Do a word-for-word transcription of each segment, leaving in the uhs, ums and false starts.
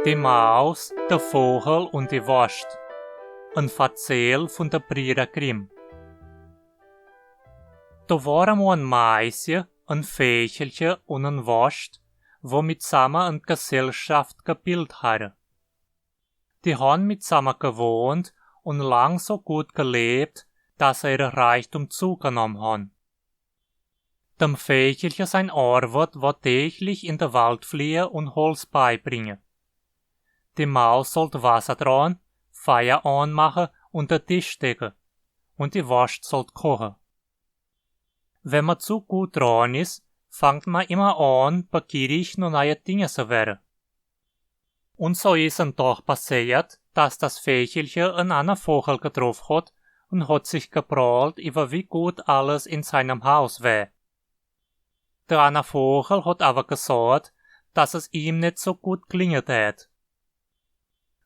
Die Maus, der Vogel und die Wurst. Ein Verzähl von der Brüder Grimm. Da war einmal ein Mäuschen, ein Vögelchen und ein Wurst, wo mitsammen eine Gesellschaft gebildet haben. Die haben mitsammen gewohnt und lang so gut gelebt, dass sie ihren Reichtum zugenommen haben. Dem Vögelchen seine Arbeit war täglich in den Wald fliegen und Holz beibringen. Die Maus sollte Wasser tragen, Feuer anmachen und den Tisch decken. Und die Wurst sollte kochen. Wenn man zu gut dran ist, fängt man immer an, begierig nach neuen Dingen zu werden. Und so ist ein Tag passiert, dass das Vögelchen einen anderen Vogel getroffen hat und hat sich geprahlt über, wie gut alles in seinem Haus wäre. Der andere Vogel hat aber gesagt, dass es ihm nicht so gut gelingen täte.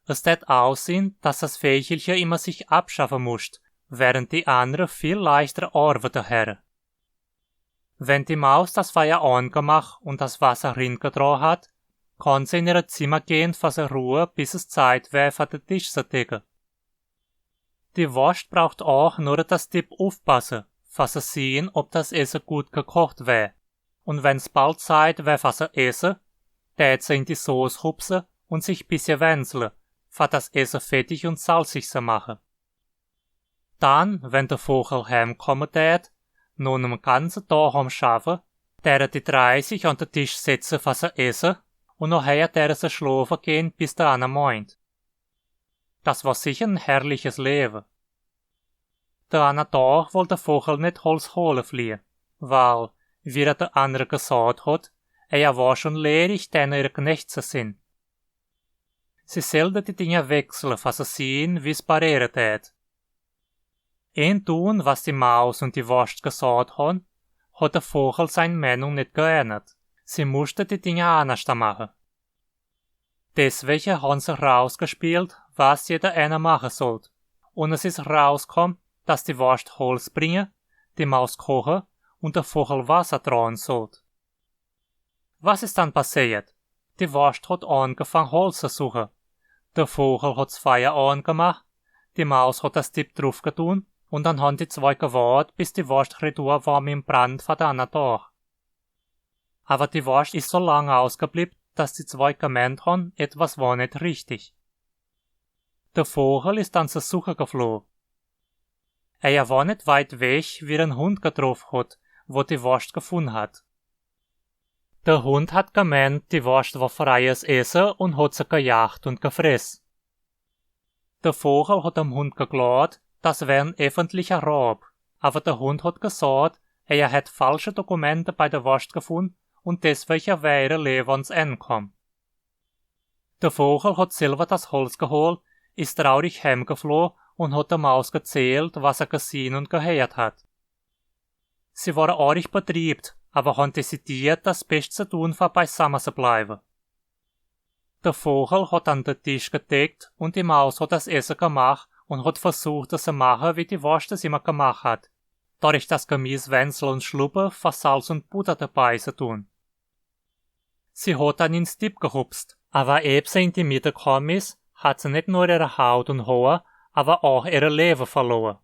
Es täte aussehen, dass das Vögelchen immer sich abschaffen musste, während die anderen viel leichter arbeiten hätten. Wenn die Maus das Feuer angemacht und das Wasser reingetragen hat, kann sie in ihr Zimmer gehen, für zu ruhen, bis es Zeit wäre, für den Tisch zu decken. Die Wurst braucht auch nur das Tipp aufpassen, für zu sehen, ob das Essen gut gekocht wäre. Und wenn es bald Zeit wäre, für zu essen, täte sie in die Sauce hupsen und sich ein bisschen wenzeln, für das Essen fettig und salzig zu machen. Dann, wenn der Vogel heimkommen täte, nach einem ganzen Tag am Schaffen, täten die drei sich an den Tisch setzen, für zu essen, und nachher täten sie schlafen gehen, bis der andere meint. Das war sicher ein herrliches Leben. Der andere Tag wollte der Vogel nicht Holz holen fliegen, weil, wie er der andere gesagt hat, er war schon lehrig, denen ihr Knecht zu sein. Sie sollten die Dinge wechseln, für zu sehen, wie es bei ihnen täte. Ein Tun, was die Maus und die Wurst gesagt haben, hat der Vogel seine Meinung nicht geändert. Sie mussten die Dinge anders machen. Deswegen haben sie rausgespielt, was jeder einer machen sollte. Und es ist rausgekommen, dass die Wurst Holz bringen, die Maus kochen und der Vogel Wasser tragen sollte. Was ist dann passiert? Die Wurst hat angefangen, Holz zu suchen. Der Vogel hat das Feuer angemacht, die Maus hat das Tipp draufgetan und dann haben die zwei gewartet, bis die Wurst retour war mit dem Brand, für den anderen Tag. Aber die Wurst ist so lange ausgeblieben, dass die zwei gemeint haben, etwas war nicht richtig. Der Vogel ist dann zur Suche geflogen. Er war nicht weit weg, wie er einen Hund getroffen hat, wo die Wurst gefunden hat. Der Hund hat gemeint, die Wurst war freies Essen und hat sie gejagt und gefressen. Der Vogel hat dem Hund geglaubt, das wäre ein öffentlicher Raub, aber der Hund hat gesagt, er hätte falsche Dokumente bei der Wurst gefunden und deswegen wäre ihr Leben ans Ende gekommen. Der Vogel hat selber das Holz geholt, ist traurig heimgeflogen und hat der Maus erzählt, was er gesehen und gehört hat. Sie war arg betrübt, aber hat dezidiert, das Beste zu tun, für beisammen zu bleiben. Der Vogel hat dann den Tisch gedeckt und die Maus hat das Essen gemacht und hat versucht, das zu machen, wie die Wurst es immer gemacht hat. Dadurch das Gemüse wenzeln und schluppen, für Salz und Butter dabei zu tun. Sie hat dann ins Tipp gehupst, aber ehe sie in die Mitte gekommen ist, hat sie nicht nur ihre Haut und Haare, aber auch ihr Leben verloren.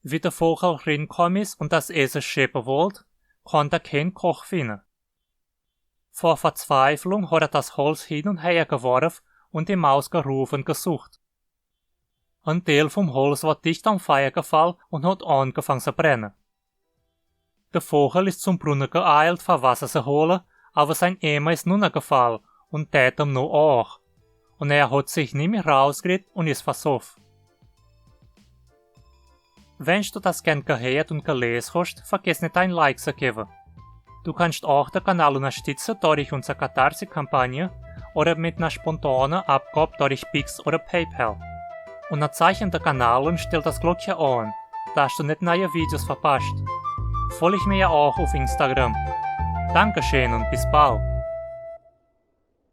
Wie der Vogel reingekommen ist und das Essen scheppen wollte, konnte er keinen Koch finden. Vor Verzweiflung hat er das Holz hin und her geworfen und die Maus gerufen und gesucht. Ein Teil vom Holz war dicht am Feuer gefallen und hat angefangen zu brennen. Der Vogel ist zum Brunnen geeilt, für Wasser zu holen, aber sein Eimer ist hinuntergefallen und täte ihm noch nach. Und er hat sich nicht mehr rausgekriegt und ist versoffen. Wenn du das gern gehört und gelesen hast, vergiss nicht, ein Like zu geben. Du kannst auch den Kanal unterstützen durch unsere Katharsis-Kampagne oder mit einer spontanen Abgabe durch Pix oder PayPal. Und dann zeichnest den Kanal und stellst das Glöckchen an, dass du nicht neue Videos verpasst. Folg mir auch auf Instagram. Dankeschön und bis bald.